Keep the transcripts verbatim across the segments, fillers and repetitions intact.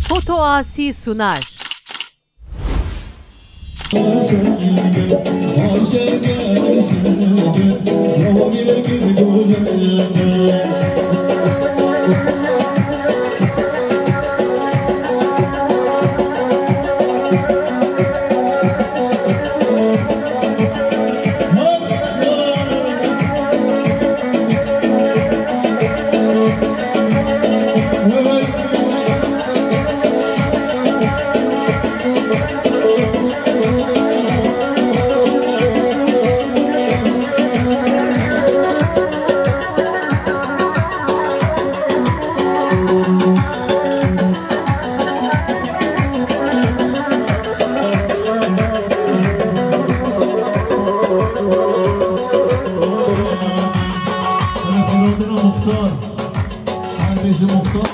Foto Asi sunar. Muxtar. Her bêjin Muxtar.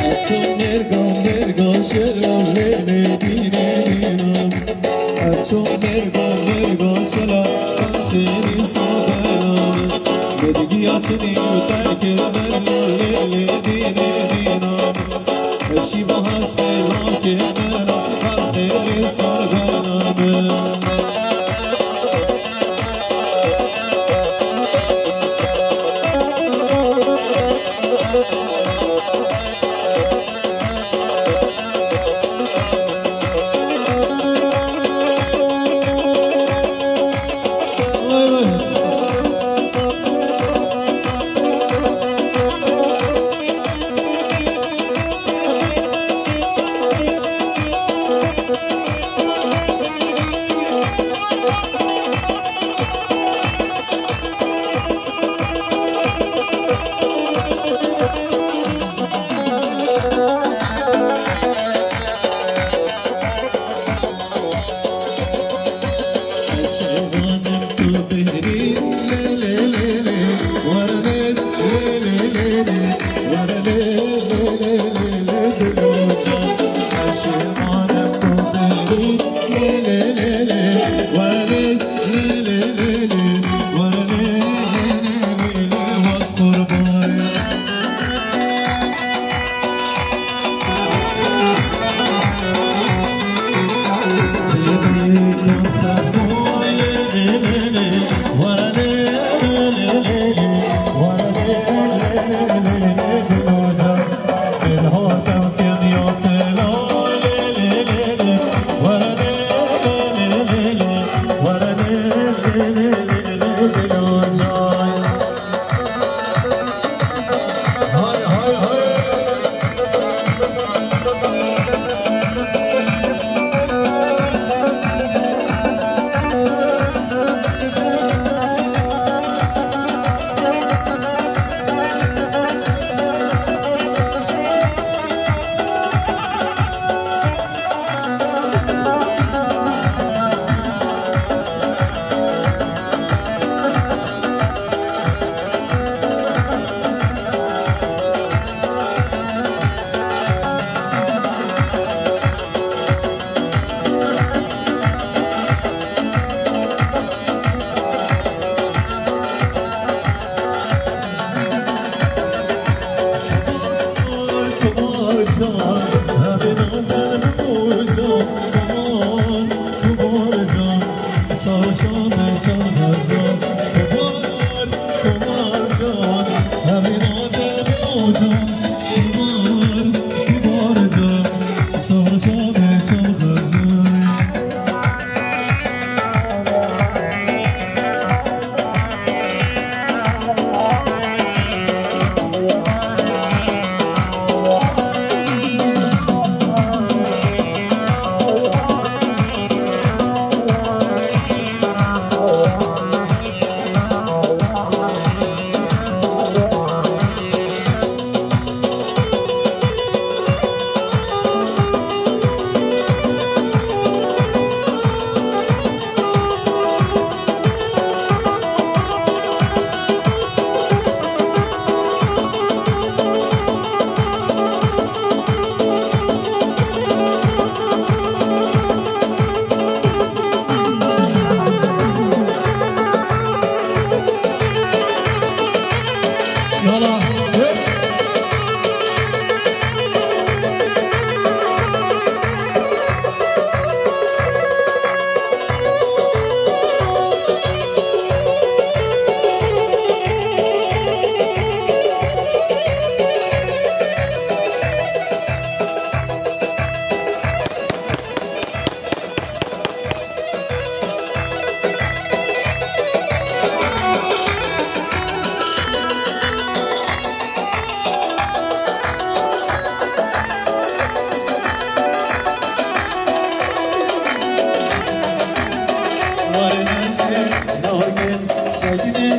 Eto mêrga, mêrga şev lê lê dînê dînan. Eto mêrga, mêrga şela xêrî sadenan. Bedgiya çinî terkê me lê lê dînê dînan. Eşî bu hespê lakê me xêrî sadenan.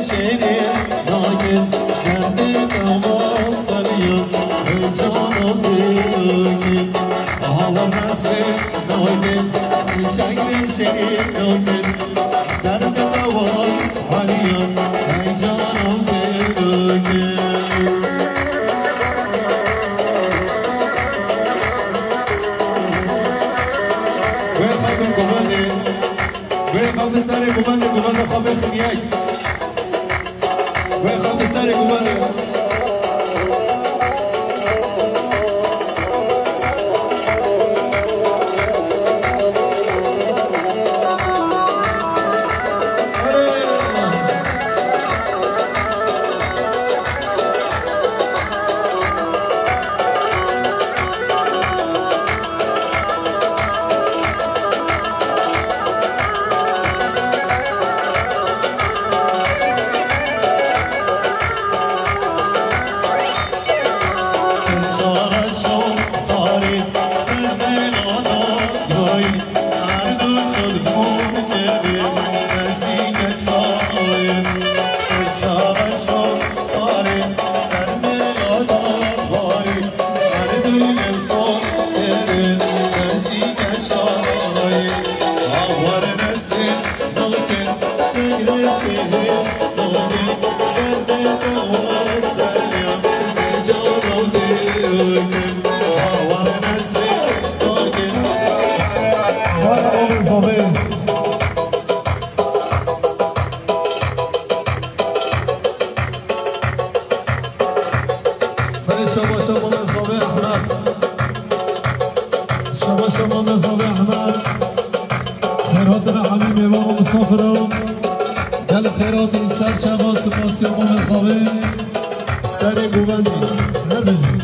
Şehîd nakin, derdê dema seriya, ey canan bêkin. Hava mesrê nakin, çiçeklê şehîd nakin, derdê dema seriya, ey canan bêkin. Wê xeybin gumanê, wê xeybin serê gumanê, gumanê xwe bêxin yek. Wê xew di serê gumanê. Belê, şaba, şaba, Mezavê Ehmed. Şaba, şaba, Mezavê Ehmed. Xêrhatina hemî mêvan û misafiran. Gel xêrhatin ser çava, spasiya Mezavê. Serê govendî. Her bijî.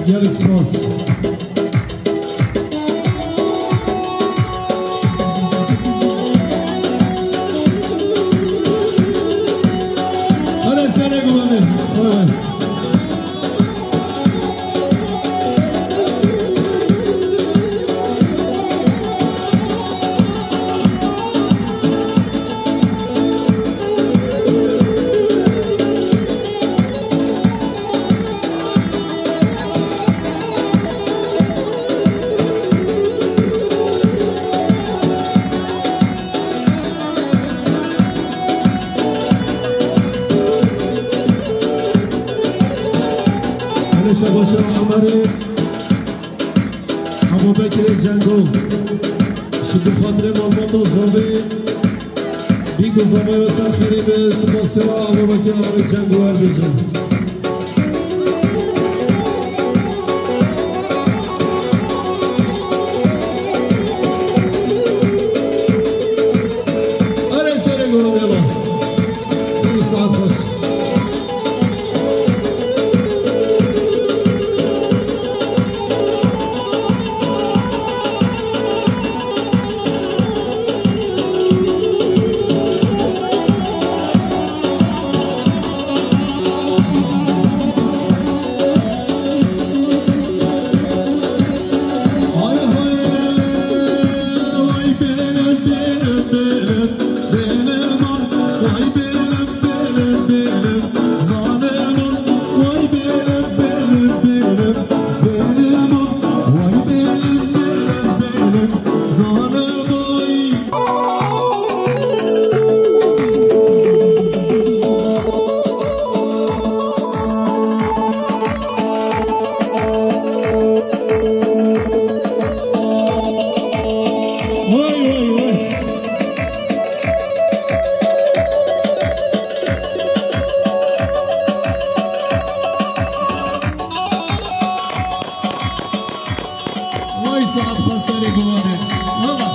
Gelek spas. Hadi sen de kullanın. Vay vay. Hele şebaşa Emerê, Ebu Bekir. Cengo. Ji bo xatirê malbata Zavê, bîk û zavayê we ser xêrê be, spasiya we, ava wekî ava Cengo wer bêjin. Erê serê gola dêla. Bî saet xweş. Vay saat xwe serê guvanê. Valla.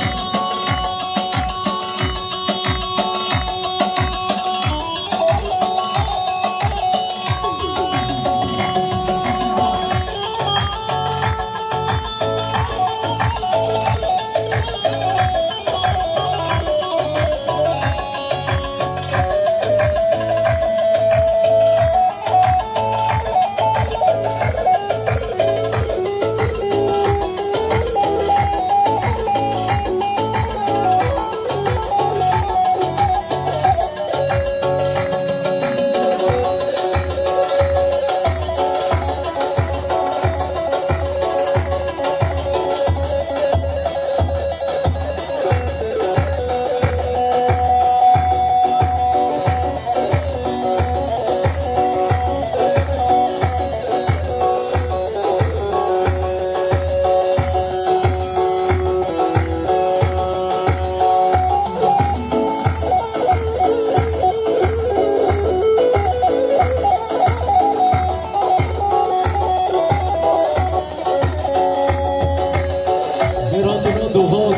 Mêrandina Doxan,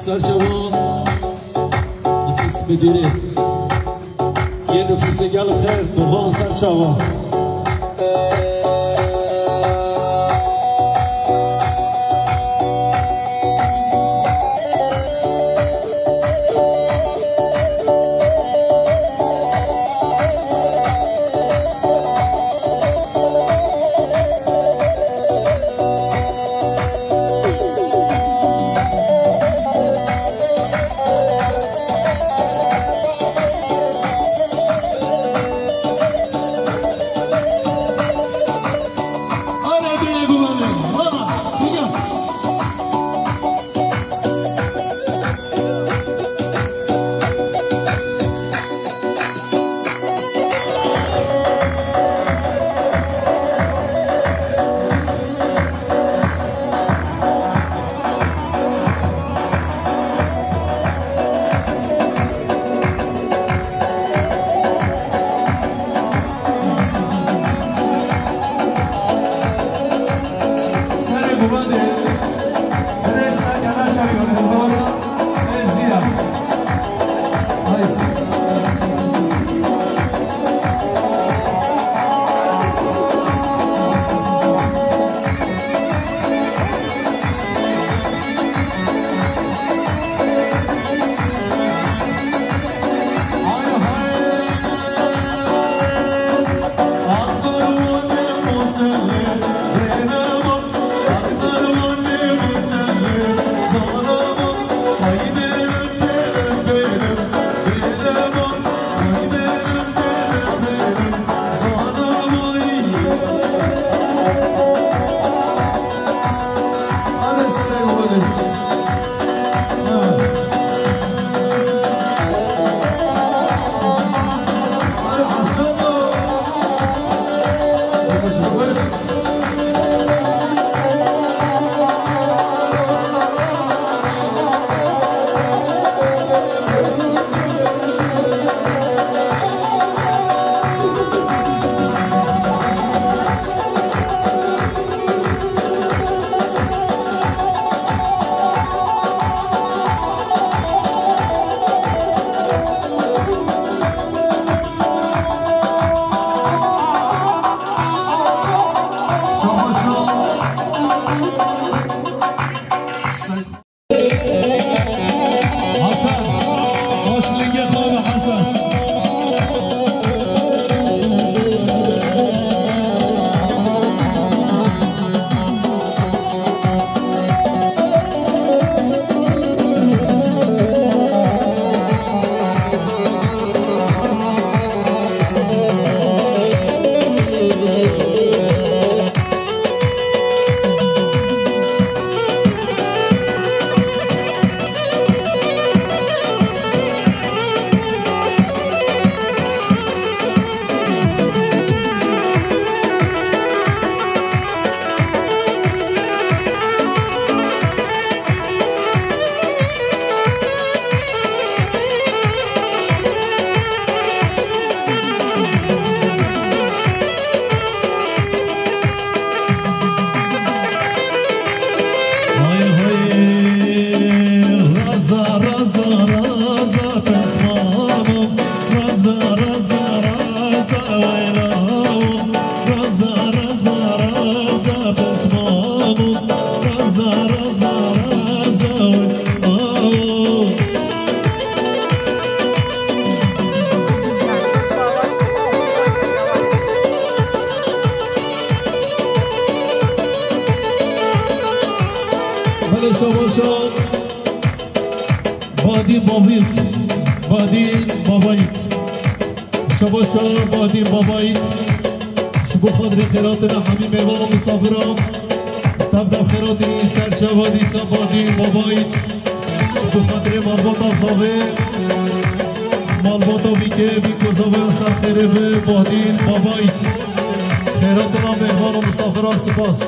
serçavan, ofîs müdürü. Yê nufusê gel xêr, Doxan Serçava. Raza, raza, raza, awo. Belê, şabaşa. Badî Babît, Badî Babayît. Şabaşa Badî Babayît. Ji bo xatirê xêratina hemî mêvan û misafiran. Tev tev xêratî serçava dîsa Badî Babayît. Ji bo xatirê malbata Zavê. Malbata Bîkê, Bîko Zavê ser xêrê bi Badî Babayît. Xêratina mêvan û misafiran spas.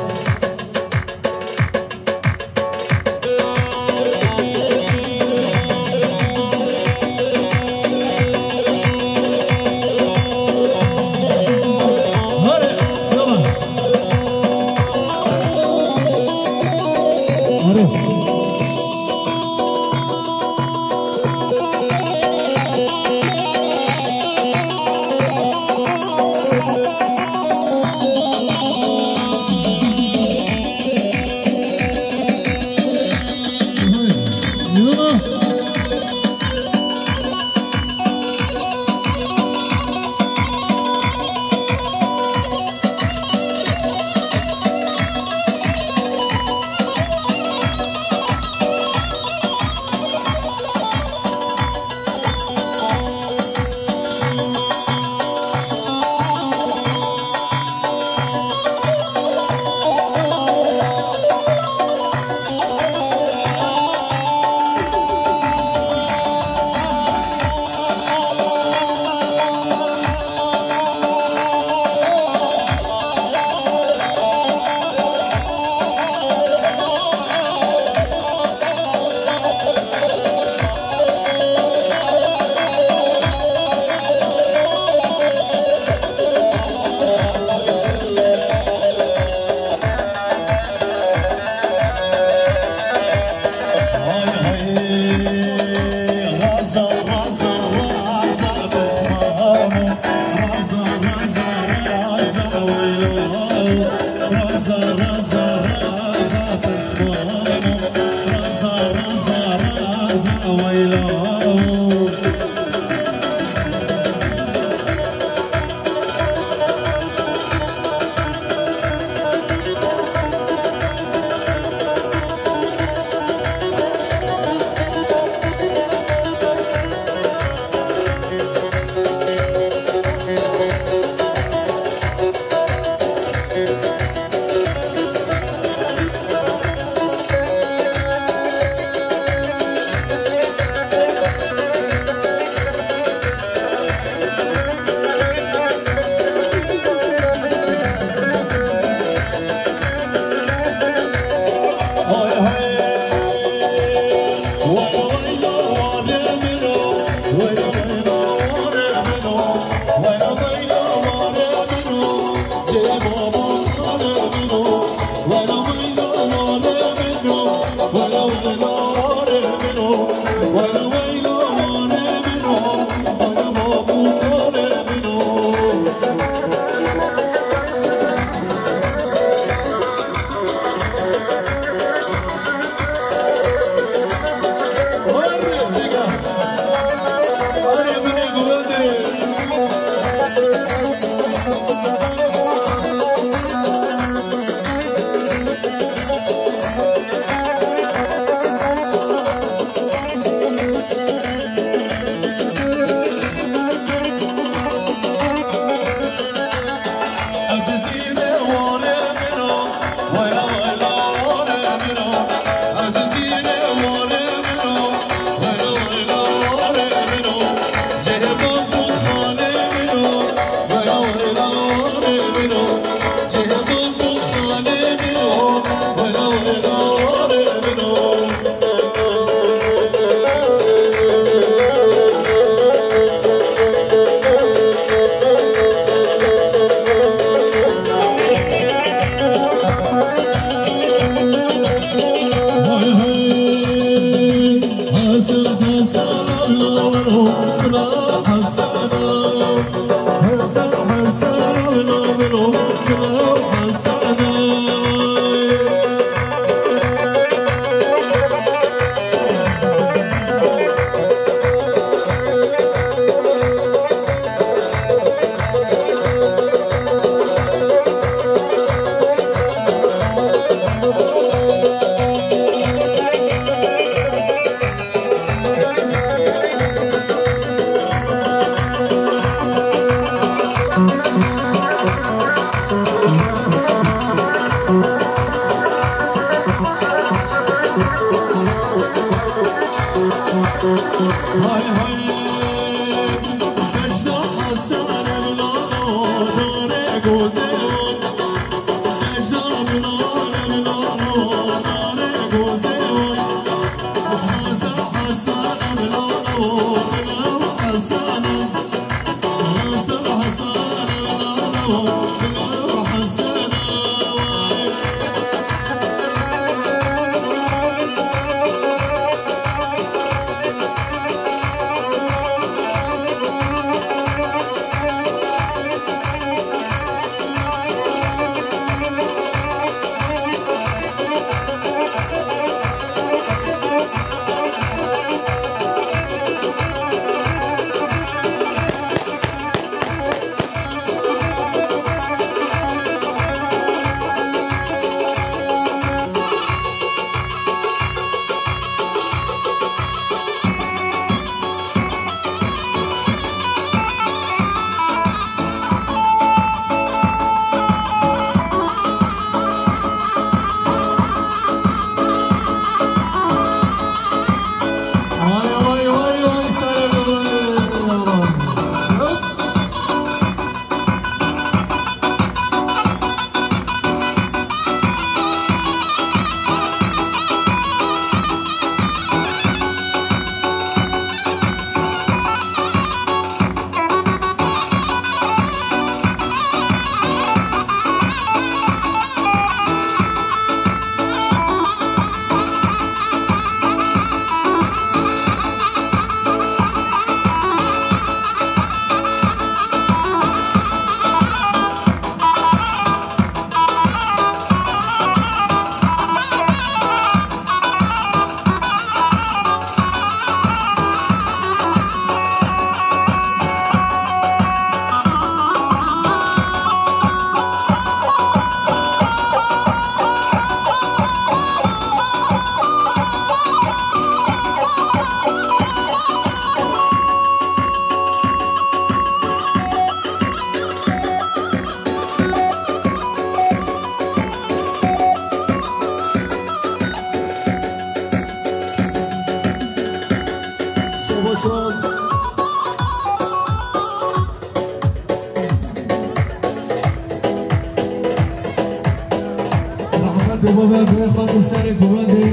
Rehmet baba, bê xwe tu serê guvendê.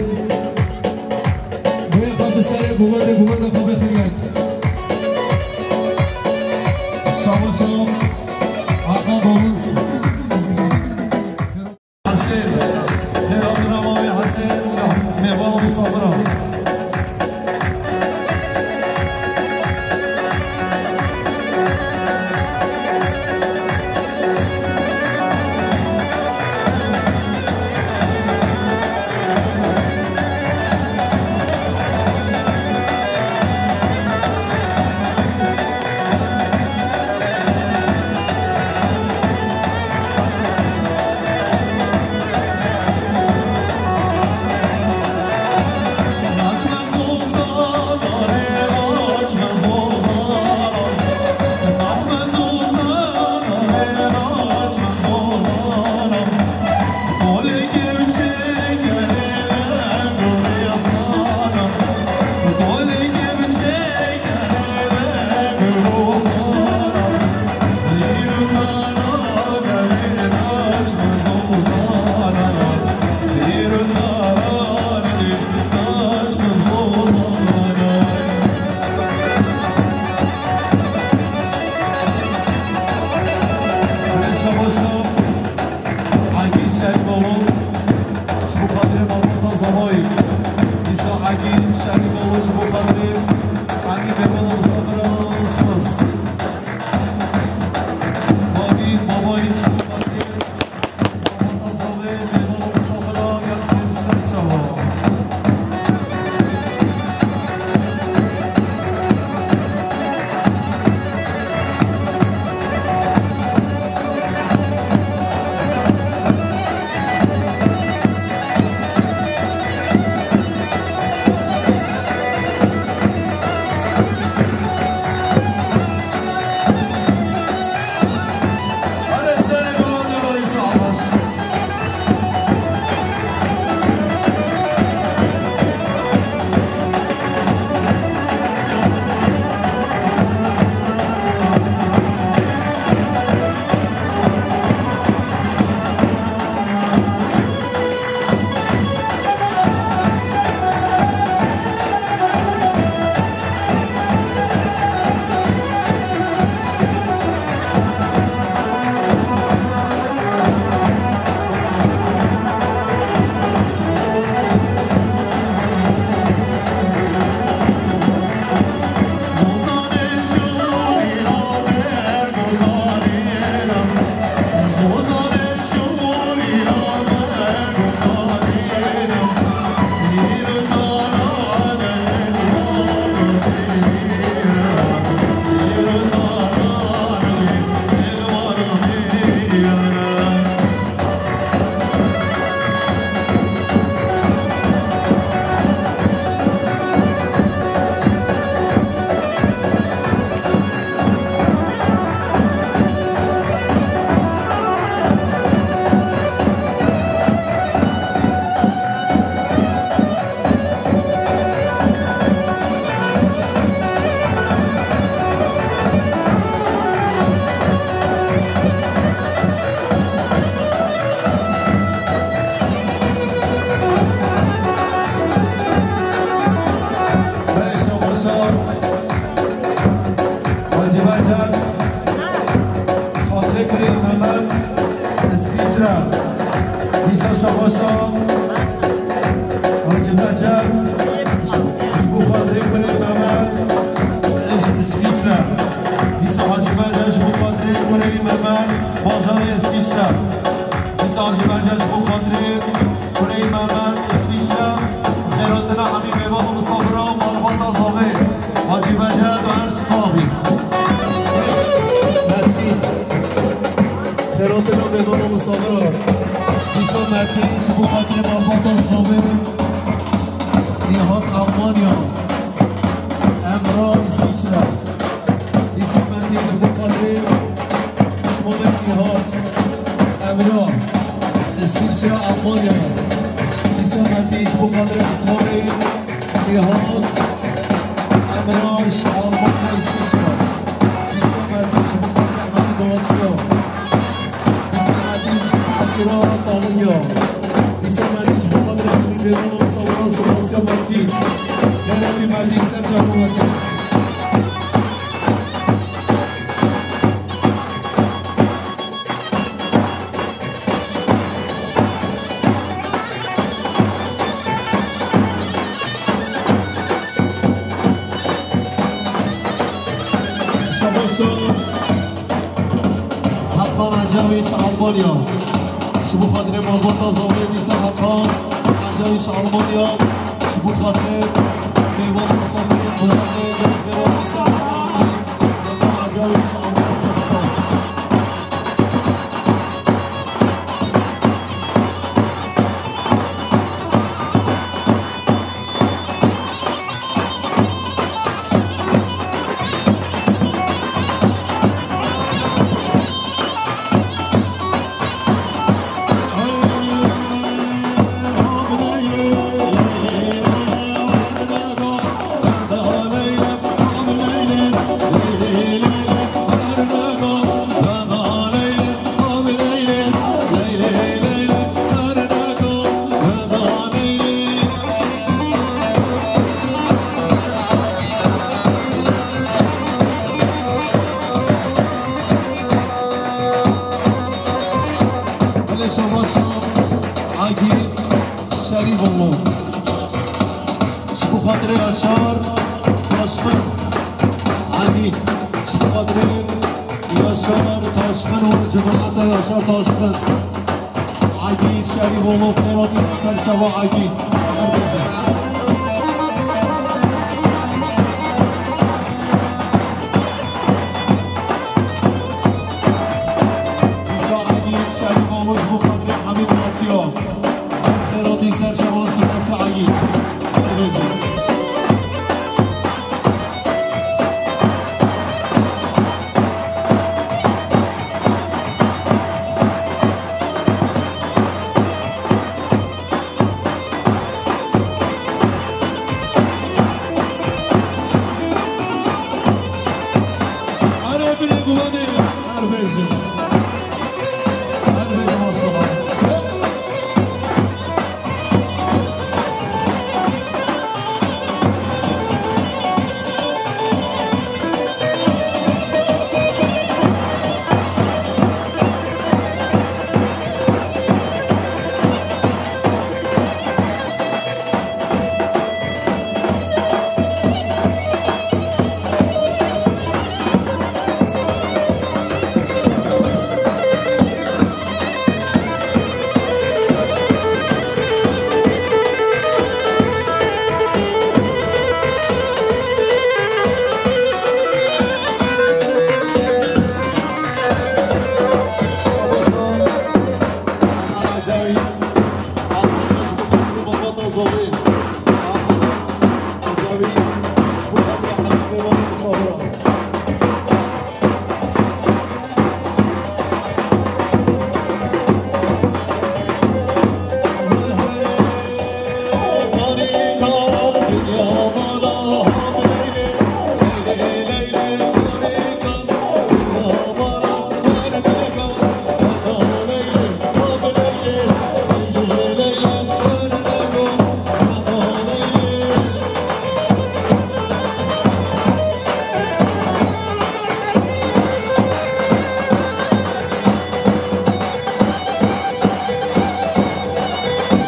Bê xwe tu serê guvendê, guvendê xwe bê xiriyet. Şabaşo, Aka Domuz. Hesên, xêra dina mavê Hesên, mêvan û sabira. Malbata Zavê, Nîhat Almanya, Emrah Îsviçre. Dîsa me tê ji bo xatirê Îsmaîl Nîhat, Emrah Îsviçre, Almanya. Dîsa me tê ji bo xatirê Îsmaîl Nîhat, Emrah Almanya, Îsviçre. Dîsa me tê ji bo xatirê Hemîd Aciya. Dîsa me tê ji Eşîra Talinya. Dîsa me tê ji bo xatirê Hemîd Bêvan û Sawra, Sibasya me tê. Xêra wî me tê, ser çava me tê. Şabaşo Hakan Ecevîş, Almanya. Ji bo xatirê malbata Zavê dîsa Hakan Ecevîş, Almanya. Ji bo xatirê mêvan misafirê Kur'anê gelek gelek ser Hakan Ecevîş, Almanya. Spas. Belê şabaşa Agî Şerîfoğlu. Ji bo xatirê Yaşar Taşkın. Agî. Ji bo xatirê Yaşar Taşkın û cemaeta Yaşar Taşkın. Agî Şerîfoğlu, xêr hatî ser çava Agî. Dîsa Agî Şerîfoğlu ji bo xatirê Hemîd Aciya. Xêr hatî ser çava, spas Agî. Bêjin. Erê birê gumanê, her bêjin. Her bêjin maşallah.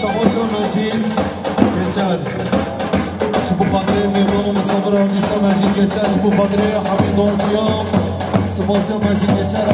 Şabaşa Mecîd Geçer. Ji bo xatirê mêvan û misafiran dîsa Mecîd Geçer, ji bo xatirê Hemîd Aciya, spasiya Mecîd Geçer.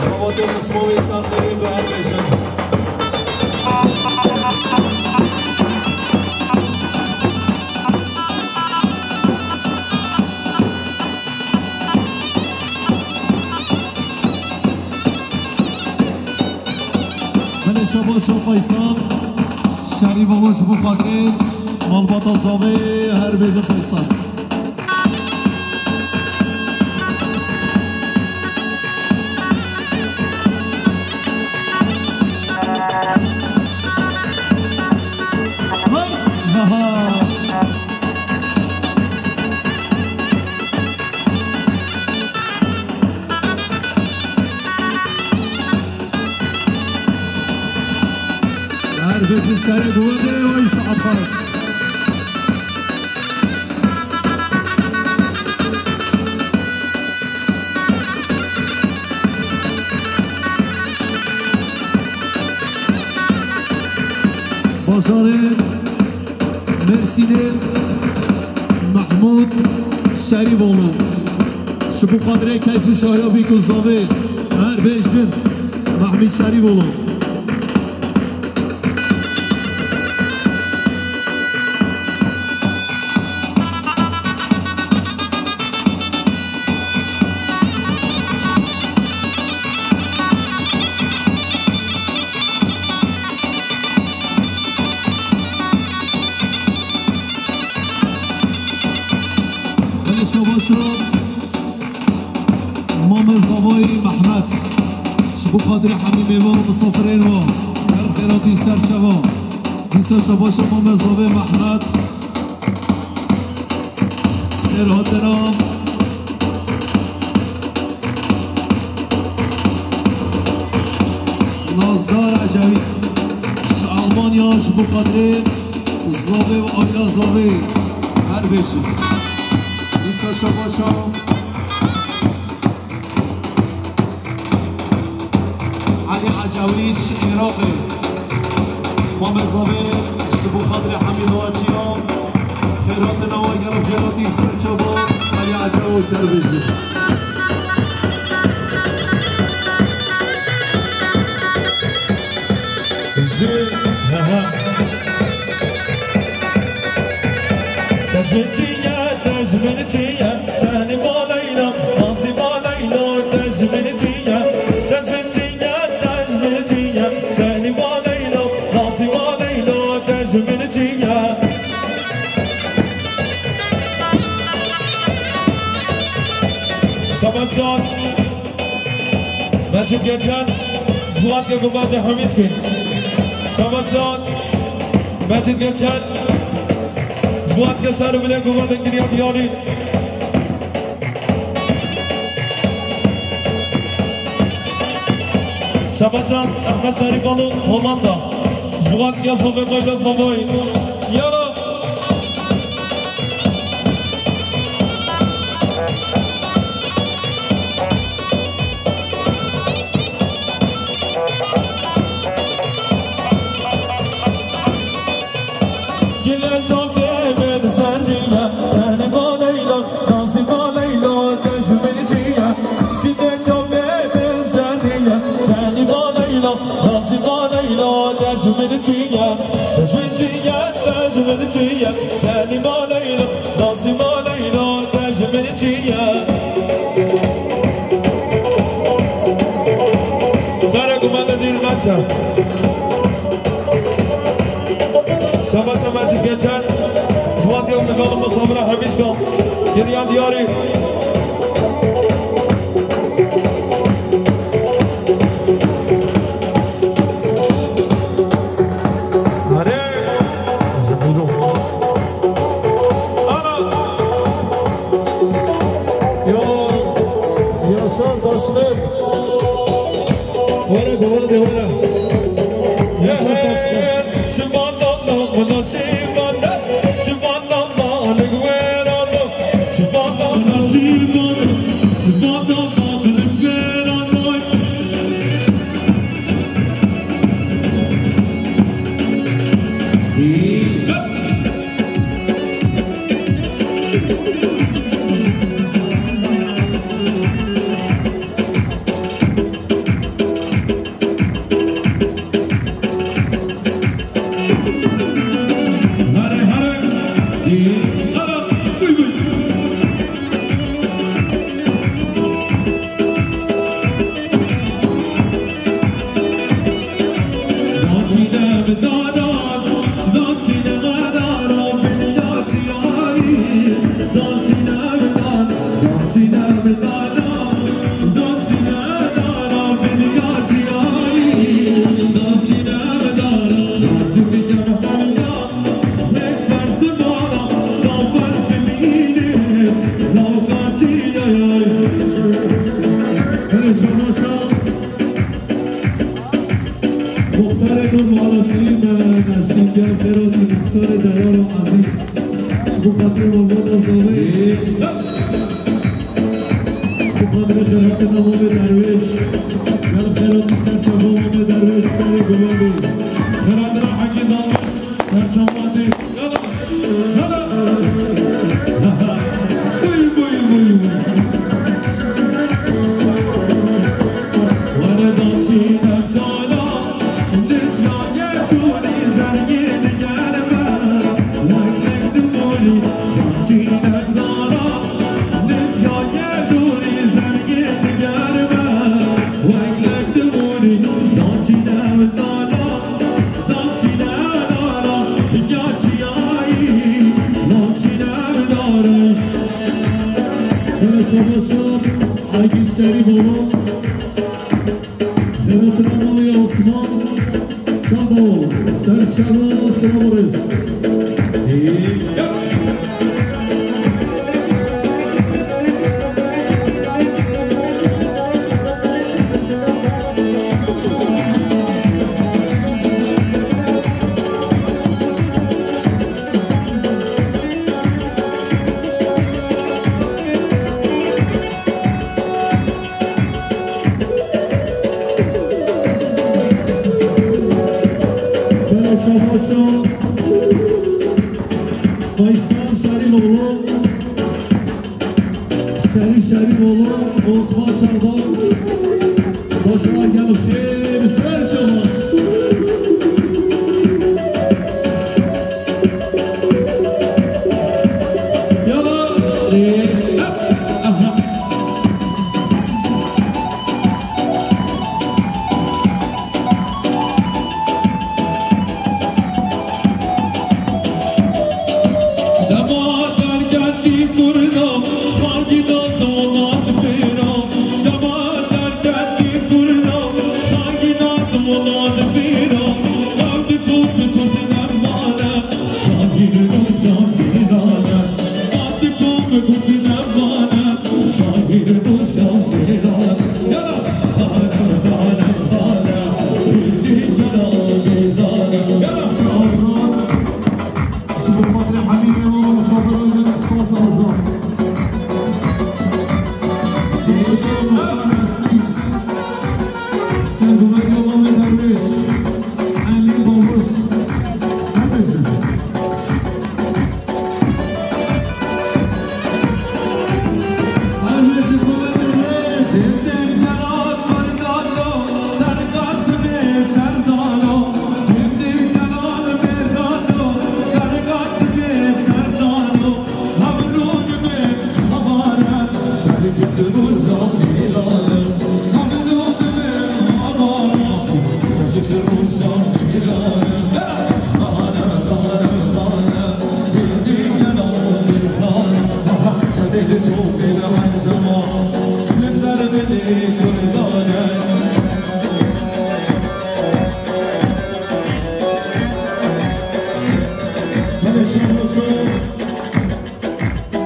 Zevatê Mismovê ser xêrê ku her bêjin. Belê şabaş o Feysal. Şerîf abo ji bo xatirê malbata Zavê her bêje Feysal. Hey! Aha! Her bêjin serê guhê wê, oy saet baş. Bajarê Mêrsînê Mehmûd Şerîfoğlu. Ji bo xatirê keyf û şahiya vî ku zavê her bêjin Mehmûd Şerîfoğlu. Belê şabaş o. Mame Zavayî Mehmet. Ji bo xatirê hemî mêvan û misafirên we. Her xêratî ser çava. Dîsa şabaş o Mame Zavê Mehmet. Xêr hatina. Nazdar Ecevî. Ji Almanya ji bo xatirê Zavê û aila Zavê her bêjin. Dîsa şabaş o. Elî Ecewî ji Iraqê. Mame Zavê ji bo xatirê hemî naciya. Xêratina we gelo xêratî ser çava Elî Ecew terbêjî. Ji, ha, ha. Te ji min çi ye, te ji min çi ye, senî ba Leyla, nasî ba Leyla, te ji min çi ye, te ji min çi ye, te ji min çi ye, senî ba Leyla, nasî ba Leyla, te ji min çi ye. Şabaşan. Mecid Geçen, ji bo xatirê guvatê hemî dikin. Şabaşan, Mecid Geçen, ji bo xatirê ser û binê guvatê kiriya diyarî. Şabaşan, Ehmed Şerîfoğlu, Hollanda, ji bo xatirê Zavê, Zavê. Yala. Gile çavê min zerrî ye, senî ba Leyla, nasî ba Leyla, te ji min çi ye. Gile çavê min zerrî ye, senî ba Leyla, nasî ba Leyla, te ji min çi ye. Te ji min çi ye, te ji min çi ye, senî ba Leyla, nasî ba Leyla, te ji min çi ye. Sere ku me de dîr neçe. Şabaşa Mecid Geçen, ji bo xatirê mizalim misafira hemî çikan. Geriyan diyarî. Erê, ji Hûlo. Ana! Ya, Yaşar Taşkın. Were, guvatê were. Yaşar Taşkın. Şivan dalla, mına şivan da, şivan dalla, lig wera da, şivan dalla, şivan, şivan dalla, lig wera da. Muxtarê Nur Malasî me Nesîm gel xêratî muxtarê delal û ezîz. Ji bo xatirê malbata Zavê. Ji bo xatirê xêratina Mamê Derwêş. Gel xêratî ser çava Mamê Derwêş serê guhê bê. Xêratina Hekî Dalwêş ser çava tê. Yala! Yala! Buy, buy, buy, buy. Hele şabaşa Aygün Şerîf oğlu. Xêratina malê Osman Çado, ser çado, silav û rêz. Bela şabaşa Faysal Şerîfoğlu, Şerîf Şerîfoğlu, Osman Çağdan, başa gel xêr ser çava. Yala, e, aha. Dema derketî kurda, xagîna dolan pêra. Dema derketî kurda, xagîna dolan pêra. Ew digot bi kurdî nemane, şahîr û şahîrane.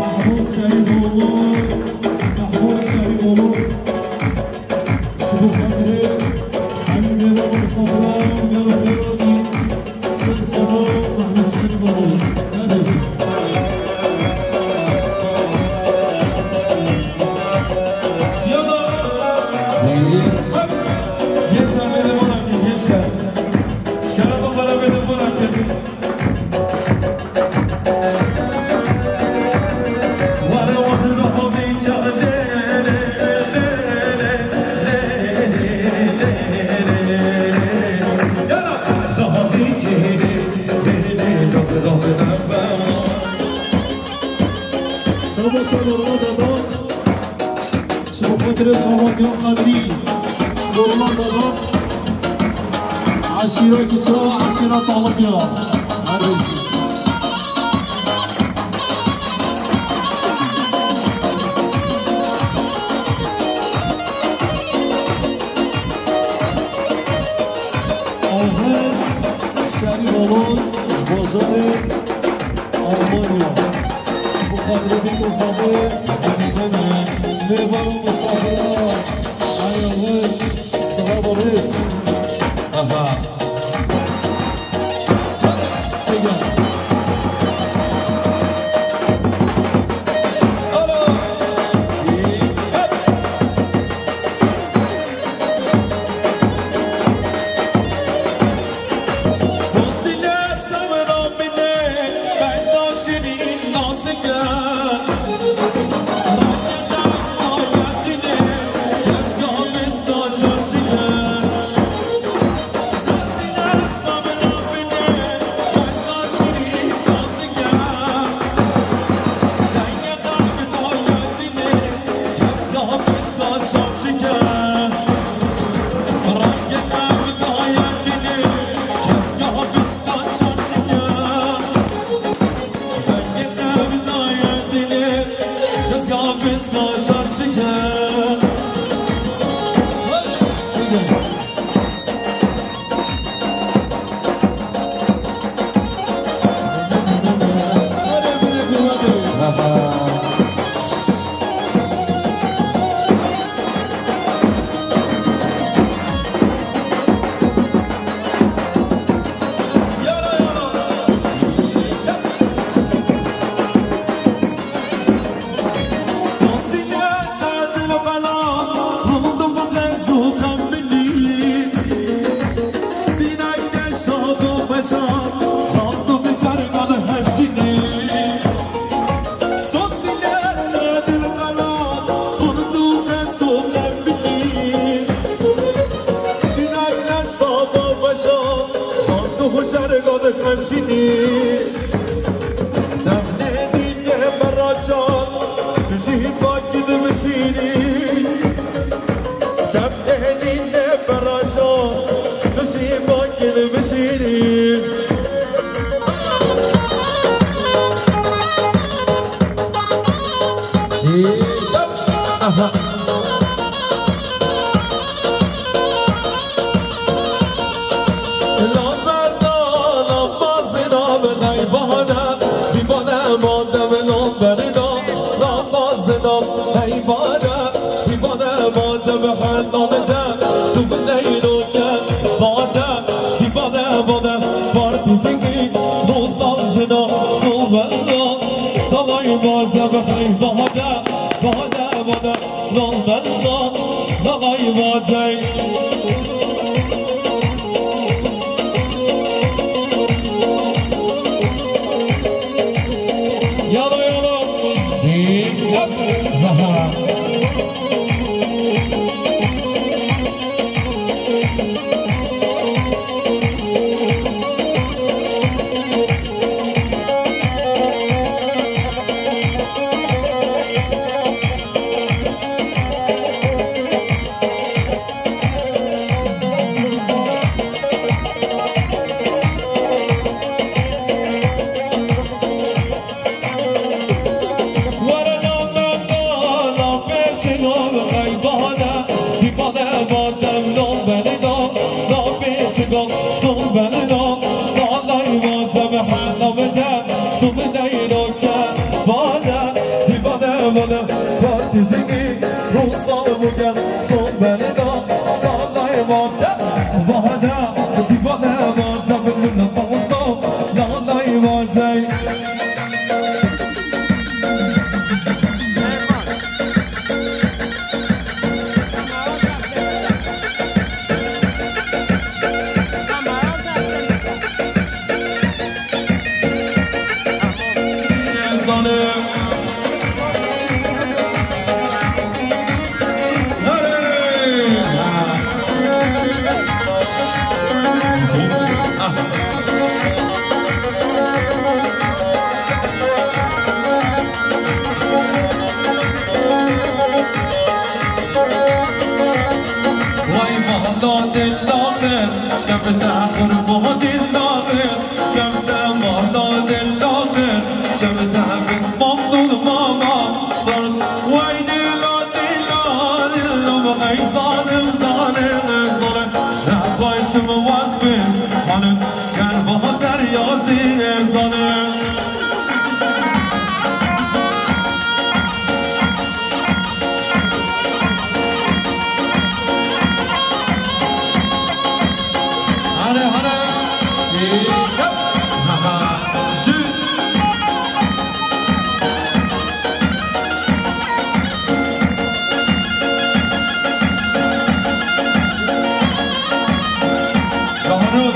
Mahmut Şerîfoğlu, Mahmut Şerîfoğlu, ji bo xatirê Emîr Mêvan Mustafa, gel xêratî, ser çava Mahmut Şerîfoğlu. Hadi. Yala! Gençler, beni bırakın, gençler. Şarabı bana beni bırakın. Şabo şabo Roma Dada. Ji bo xatirê Salvatyan Qadrî, Nurman Dada, eşîra Kiça, eşîra Talibya. Her bijî. Aher Şerîf Alon, bajarê Almanya. Bu kadro bir Mustafa, Meyvan Mustafa, Ayağın, Sıra Boris. Aha. Cerga diqeşînî, dem nêdî nê beracan, tu jî pakî dibişînî. Dem nêdî nê beracan, tu jî pakî dibişînî. Aha. Lan berda, lan bazina, ben ay bana, bir bana madem lan berda, lan bazina, hey bana, bir bana madem her namda, su bin eylo ke, bana, bir bana bana, var dizini, dostal jina, su bella, salay madem, hey bana, bana bana. Lal bella, lal ay vacay. Yala yala. Hop. Aha. Vay valla dil dağın, şevde hırbo dil dağın, şevde valla dil dağın, şevde bismam dul mama, dars. Vay dila dila dila, vay zalim zalim zalim, ne başım vazbin, hanım. Şerbazer yazdı ezanı. Hare hare. Yap. Ha ha. Şut. Şahanım.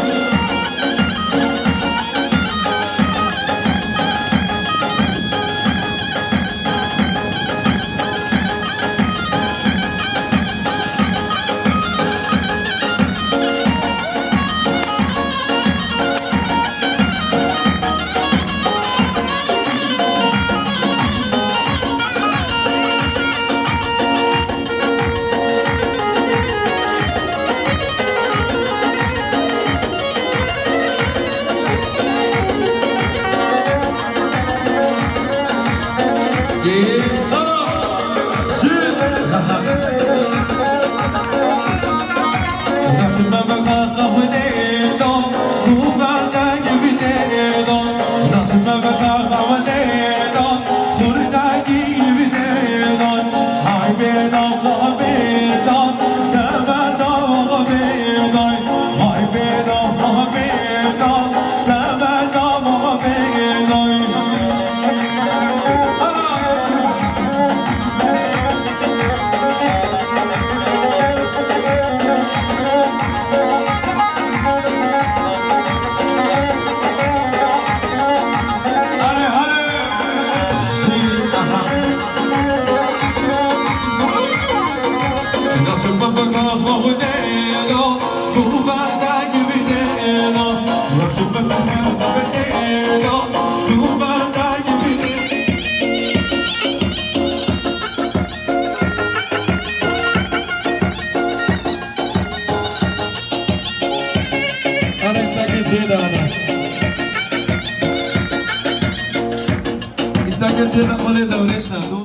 Ana Îsakê cê de ana. Îsakê cê de xwelê dewrêş de.